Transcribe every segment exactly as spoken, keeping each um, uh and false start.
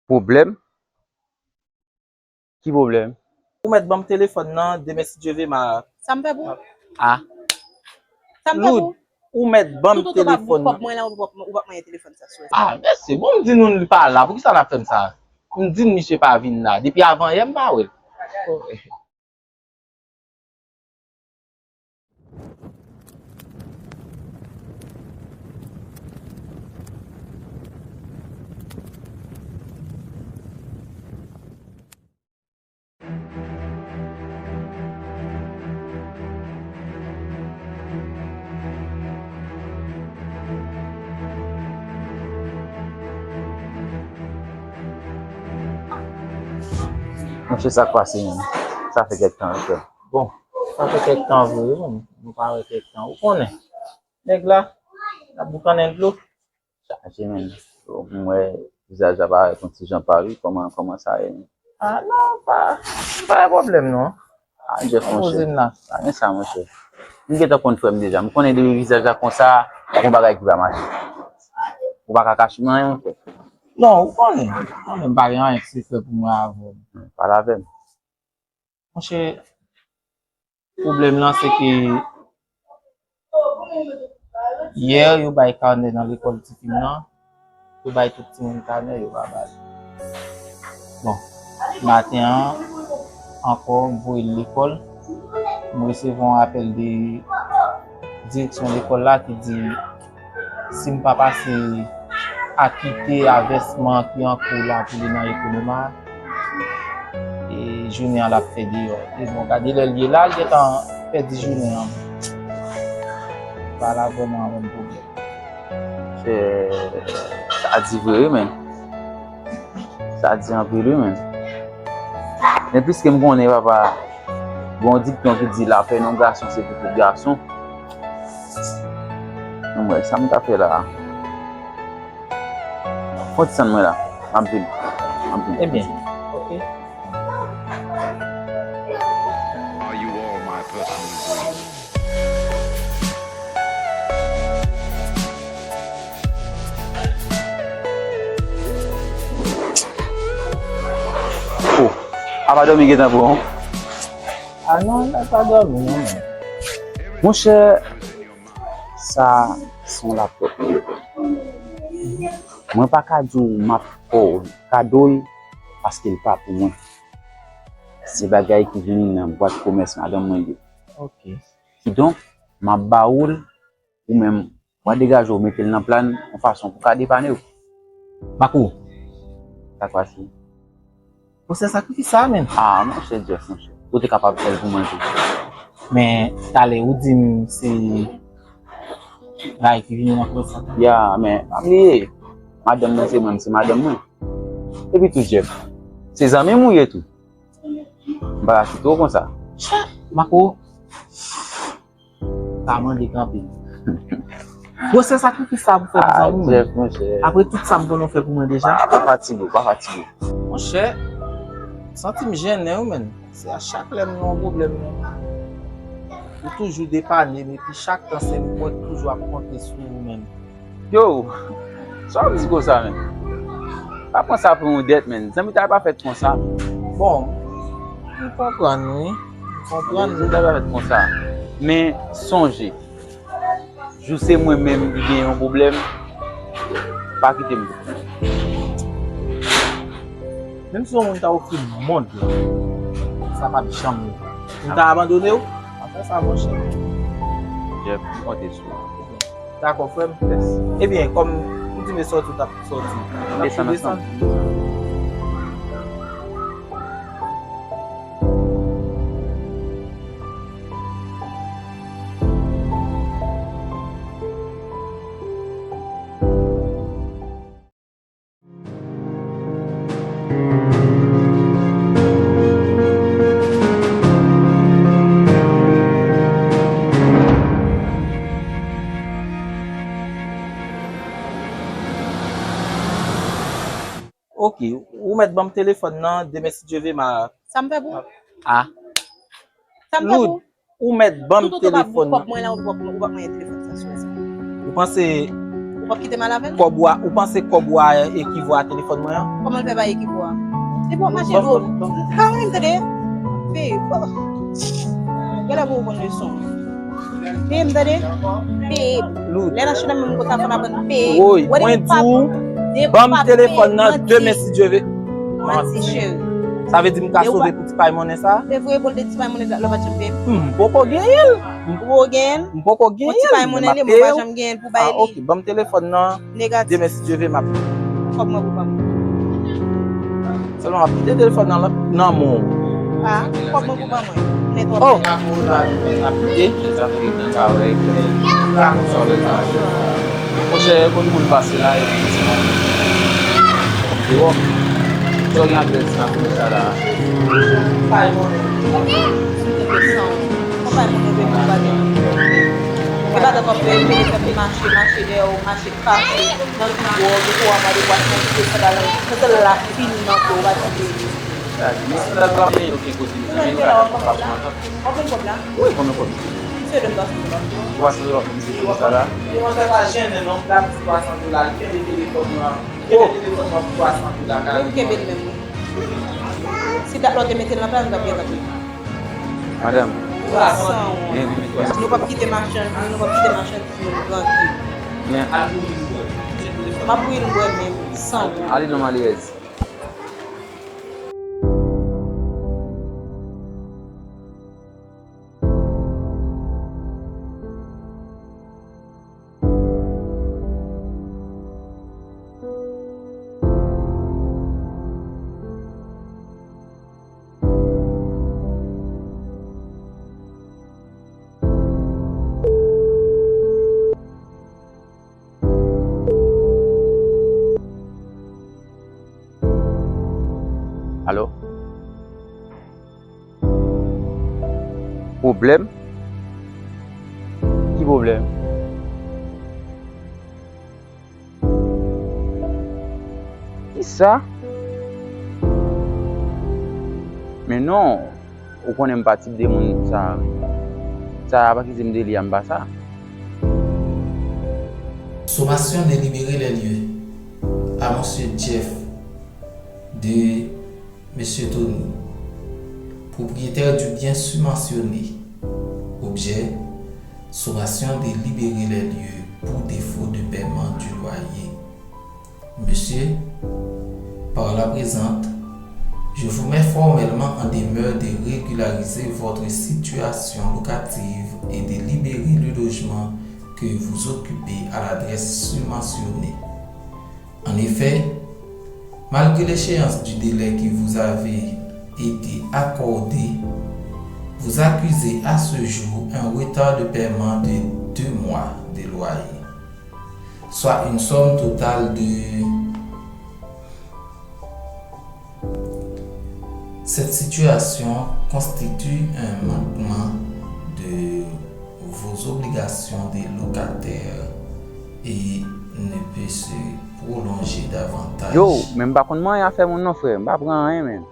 Pwoblèm? Ki pwoblèm? Ou mèt ban m telefòn nan, demen si Dye vle, m a... Sa m fè pou ou? A. Sa m fè pou ou? Ou mèt ban m telefòn nan. Tout otan w p ap gen kòb mwen la, ou p ap, ou p ap manyen telefòn sa sou. A, mèsi. Bon, m di nou li pa la. Poukisa n ap fè m sa? M di n misye pa vin la. Depi avan yè, m pa wè l. Monchè, sa k pase menm? Sa fè kèk tan wi, frè. Bon, sa fè kèk tan vre wi, menm. Nou pa wè kèk tan. Ou konnen, nèg la, l ap boukannen dlo. Chaje menm. M wè vizaj la parèt yon ti jan pal wi. Kòman, kòman sa ye menm? A non, pa, pa gen pwoblèm non. A, Jeff, monchè. Poze m la. Pa gen sa, monchè. M gentan konn frè m deja. M konnen depi vizaj la konsa, gon bagay ki pa mache. Ou pa ka kache m anyen, monchè. Non, ou konnen. Ou konnen m pa gen anyen ki sekrè pou mwen avè w. Pale avè m. Monchè, pwoblèm lan se ke yè yo bay kanè nan lekòl tifi m nan, yo bay tout timoun kanè, yo pa ba l. Bon, maten an ankò, m voye l lekòl, m resevwa yon apèl de direksyon lekòl la ki di si m pa pase akite avèsman ki an kou la pou li nan Ekonoma, e jounen an l ap fè deyò. E bon, gade lè l ye la, l gentan pèdi jounen an. Pale avè m an menm pwoblèm. Sa di vre wi, men. Sa di anpil wi, men. Men piske m konnen, papa, gon dikton ki di lapè nan gason se pou tout gason. Ann wè, sa m ka fè la a? Fon ti tann mwen la. M ap vin. M ap vin. Ebyen, oke. Are you all my personal dreams? Oh, apa dòmi gentan pran w? A non, m pa dòmi non, men. Monchè, sa se yon laptop mwen. Mwen pa ka di w m ap fè w kado l paske l pa pou mwen. Se bagay ki vini nan bwat komès madanm mwen li ye. Ok. Kidonk, m ap ba ou l, ou menm, w a degaje w mete l nan plan yon fason pou ka depane w. Makou. Sa k pase? Ou se sakrifis sa menm. Ah, monchè Jeff, monchè. Ou te kapab fè l pou mwen tou. Men, talè ou di m se bagay ki vini nan kòmanse sa. Ya, men, pa bliye. Madanm mwen se mwen, se madanm mwen. Epi tou, Jeff, se zanmi m ou ye tou. M pa ka kite w konsa. Makou. Sa mande kanpe. Gwosè sakrifis sa pou fè pou zanmi w. Ah, Jeff, monchè. Apre tout sa m konnen w fè pou mwen deja. Pa, pa fatige w, pa fatige w. Monchè, m santi m jennen wi, menn. Se a chak lè m nan yon pwoblèm, ou toujou depane m, epi chak tan se mwen k toujou ap konte sou ou, menn. Yo, sa w ap di konsa, menn? Pa pran sa pou yon dèt, menn. Zanmitay pa fèt konsa. Bon, m konprann wi. M konprann. Zanmitay pa fèt konsa. Men, sonje, jou se mwen menm ki gen yon pwoblèm, pa kite m. Menm si yon moun ta ofri m mond lan, sa p ap janm rive. M ta abandone w? Pa fè sa, monchè. Jeff, m konte sou ou. Dakò, frè m. Ebyen, kòm ou di m e sòti, w t ap sòti. N ap desann ansanm. Ok, ou mèt ban m telefòn nan, demen si Dye vle, m a... Sa m fè pou ou? A. Sa m fè pou ou? Ou mèt ban m telefòn nan. Tout otan w p ap gen kòb mwen la, ou p ap, ou p ap manyen telefòn sa sou sa. Ou panse, ou W ap kite m al avè l? Kòb ou a, ou panse kòb ou a ekivo a telefòn mwen an? Kòman l fè pa ekivo a? Depi w ap mache dlo. Kare m tande. Babe. Gade pou w konn leson. Babe, tande. Babe. Lè n ap chita menm kote a fò n aprann babe. Woy, mwen di w, ban m telefòn nan demen si Dye ve. Manti, cheri. Sa vle di m ka sove pou ti pay monnen sa? Se vre pou l te ti pay monnen sa, lè w pa t janm peye m. M poko genyen l. M poko genyen l. M poko genyen l. Bon, ti pay monnen li, mwen pa janm genyen l pou bay li. Ah, ok, ban m telefòn nan. Negatif. Demen si Dye ve m ap. Kòb mwen pou ban mwen. Sèlman m ap kite telefòn nan nan men w. Ah, kòb mwen pou ban mwen. Men twòp. Oh! Monchè, konn moun pase la epi di mwen. Yo. Sa w gen adrès la pou sa la. Konpay moun yo vin pou bagay. E pa dakò fè yo vin fè mache, mache dèyè w, mache fache nan figi w, depi w ap gade bwat nan figi w, sandal nan, se sèl la fini nan pye w, w pa di. Sa di, men sandal pa fini, yo gen kote m. Men la w ap konprann la. W ap konprann la? Wi, konbyen kòb? Misye de m twa san dola. Twa san dola pou misye fè sa la? Yo, mwen fè pa jennen non, m ta di twa san dola, li kenbe telefòn nan. Kenbe telefòn nan pou twa san dola. Wi, m kenbe l menm, wi. Si dat la w te mete l nan plas, m t ap gen kòb. Madanm. San wont. Nou p ap kite machann, nou p ap kite machandiz nou trankil. Men. M ap bouyi l bwè menm, san wont. Ale non, malerèz. Alo? Pwoblèm? Ki pwoblèm? Kisa? Men non, ou konnen m pa tip de moun sa. Sa pa ki di m de li a, m pa sa. Sommation de libérer les lieux à Monsieur Jeff de Monsieur Tony, propriétaire du bien surmentionné. Objet, sommation de libérer les lieux pour défaut de paiement du loyer. Monsieur, par la présente, je vous mets formellement en demeure de régulariser votre situation locative et de libérer le logement que vous occupez à l'adresse surmentionnée. En effet, malgré l'échéance du délai qui vous avait été accordé, vous accusez à ce jour un retard de paiement de deux mois de loyer, soit une somme totale de... Cette situation constitue un manquement de vos obligations de locataire et ne peut se prolonger davantage. Yo, men m pa konn manyen afè moun non, frè. M pa pran anyen, men.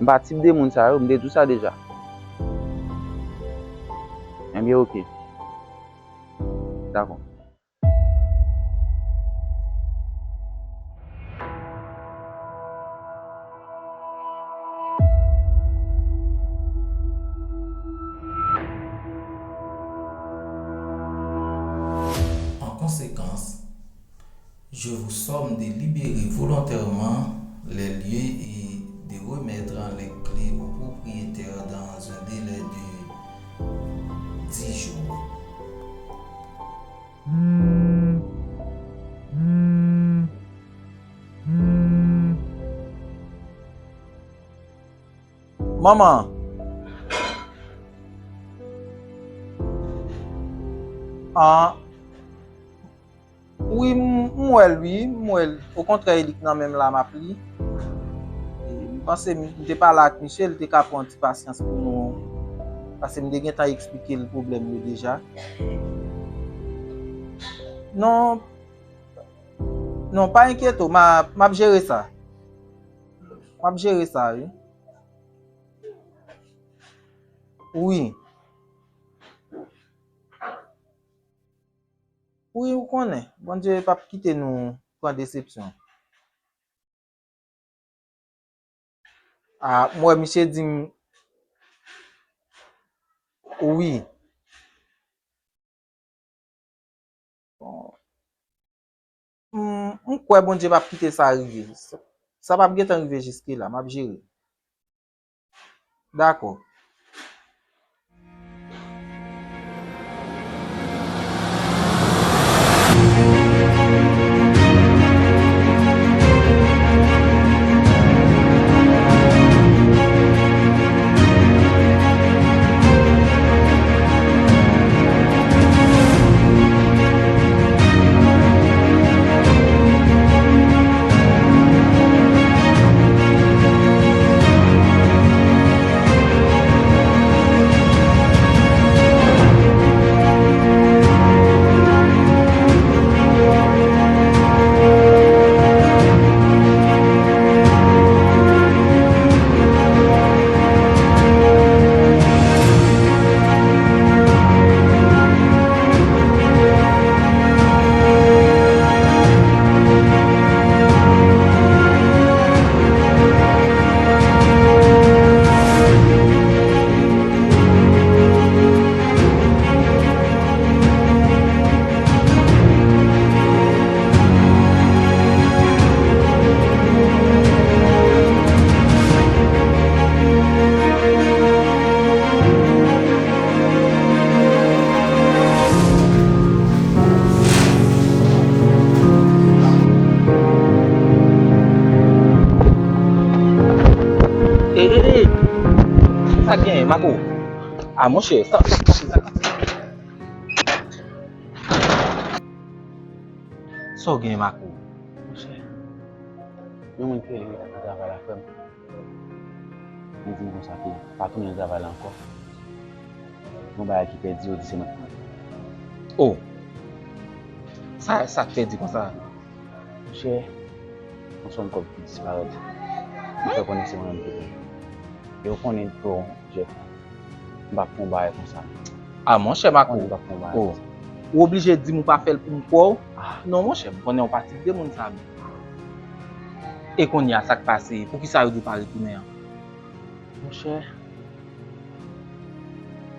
M pa tip de moun sa yo, m te di w sa deja. Ebyen, ok. Dakò. En conséquence, je vous somme de libérer volontairement les lieux et de remettre les clés au propriétaire dans un délai de dix jours. Manman. Ah. Wi, m, m wè l, wi, m wè l. Okontrè, e li k nan men m la, m ap li. E, m panse m, m te pale ak misye, li te ka pran yon ti pasyans pou nou. Paske m te gentan eksplike l pwoblèm yo deja. Non, non, pa enkyete w, m a, m ap jere sa. M ap jere sa, wi. Wi. Wi, ou konnen, Bondye p ap kite nou pran desepsyon. A, m wè misye di m, wi. Bon. M, m kwè Bondye p ap kite sa rive. Sa, sa p ap gentan rive jiske la, m ap jere. Dakò. E, e, e! Sa k genyen, Mako? A, monchè, sa, sa, sa, sa. Sa w gen, Mako? Monchè, yon moun ki rele m nan travay la, frè m. Li di m konsa ke pa tounen nan travay la ankò. Yon bagay ki pèdi, yo di se mwen k pran l. O! Sa, sa k pèdi konsa? Monchè, yon sòm kòb ki disparèt. Mwen fè konnen se mwen menm ki pran l. E w konnen, bon, Jeff, m p ap fè yon bagay konsa. A, monchè Mako. Ou konnen m p ap fè yon bagay konsa. Ou oblije di m ou pa fè l pou m kwè w? Non, monchè, m konnen ou pa tip de moun sa menm. E kounye a, sa k pase? Poukisa yo di w pa retounen an? Monchè,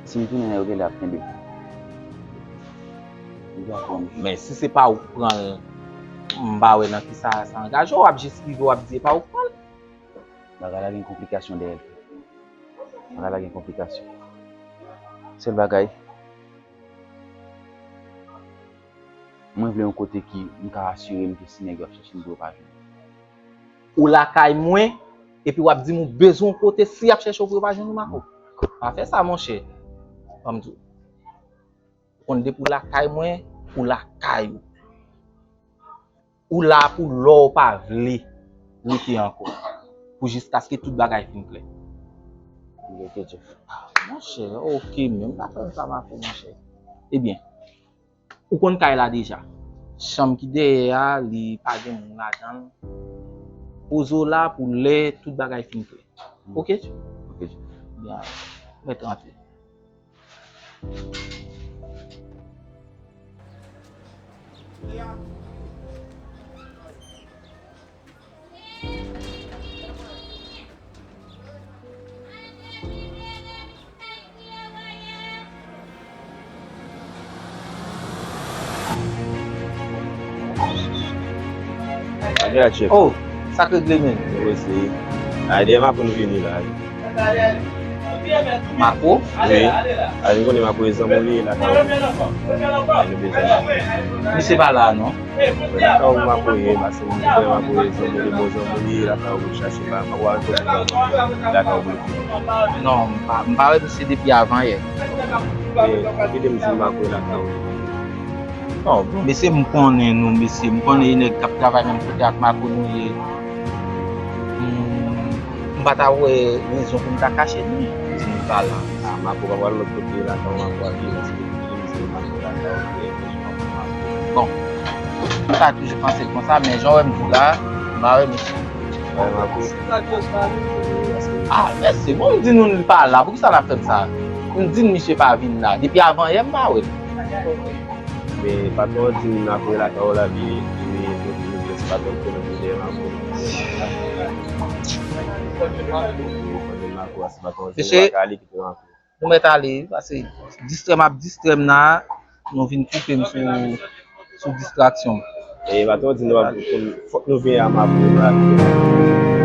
si m tounen, yo genlè ap kenbe m. Ou dakò, monchè. Men si se pa ou k pran l, m pa wè nan kisa sa angaje w, w ap jis rive, w ap di e pa ou k pran l. Bagay la gen konplikasyon dèyè l. Bagay la gen konplikasyon. Sèl bagay, mwen vle yon kote ki m ka asire m ke si nèg yo ap chèche m pou yo pa jwenn. Ou lakay mwen, epi w ap di m ou bezwen yon kote si y ap chèche w pou yo pa jwenn ou, Mako? Pa fè sa, monchè. Ban m di w. Ou konn depi w lakay mwen, ou lakay ou. Ou la pou lè w pa vle rete ankò. Pou jiskaske tout bagay fin klè. Ok, Jeff. Monchè, ok, menm pa fè m sa, Mako, monchè. Ebyen, ou konn kay la deja. Chanm ki dèyè a, li pa gen moun ladan l. Poze w la pou lè tout bagay fin klè. Ok? Ok. Byen, mèt rantre. Gad chèf. Oh, sa k regle menm? Mwen se. Ay, dèyè m aprann vini la. Mako? Wi. A, nou konnen Mako e zanmi w li ye lakay ou. A, nou bezwen Mako. Misye pa la non. Lakay ou Mako ye, paske m konnen Mako e zanmi w li, bon zanmi w li ye lakay ou pou l chache pa. Mako pa ret kote lakay ou pou l konnen. Non, m pa, m pa wè misye depi avan yè. E, kite m di Mako e lakay ou. Non, bon, mesye, m konnen nou, mesye. M konnen e nèg k ap travay menm kote ak Mako nou ye. M, m pa ta wè rezon pou m ta kache nou, di nou pa la. A, Mako pa pral lòt kote lakay ou, Mako ap ye, paske li di se Mako lakay ou, li bezwen Mako. Bon, m ta toujou panse l konsa, men jan w wè m di w la, m pa wè mesye. Wè Mako. A, mesye, bon, m di nou li pa la, poukisa l ap fè m sa? M di n misye pa vin la, depi avan yè m pa wè l. Men patwon di m nan apre lakay ou la, li, li, li, li, li, se patwon di nou vin dèyè Mako. Li fè nou Mako a, se patwon di nou Mesye, pa ka ale kite Mako. Nou mèt ale, paske distrè m ap distrè m nan, nou vin koupe m sou, sou distraksyon. E patwon di nou ap, fòk nou vin a Mako la.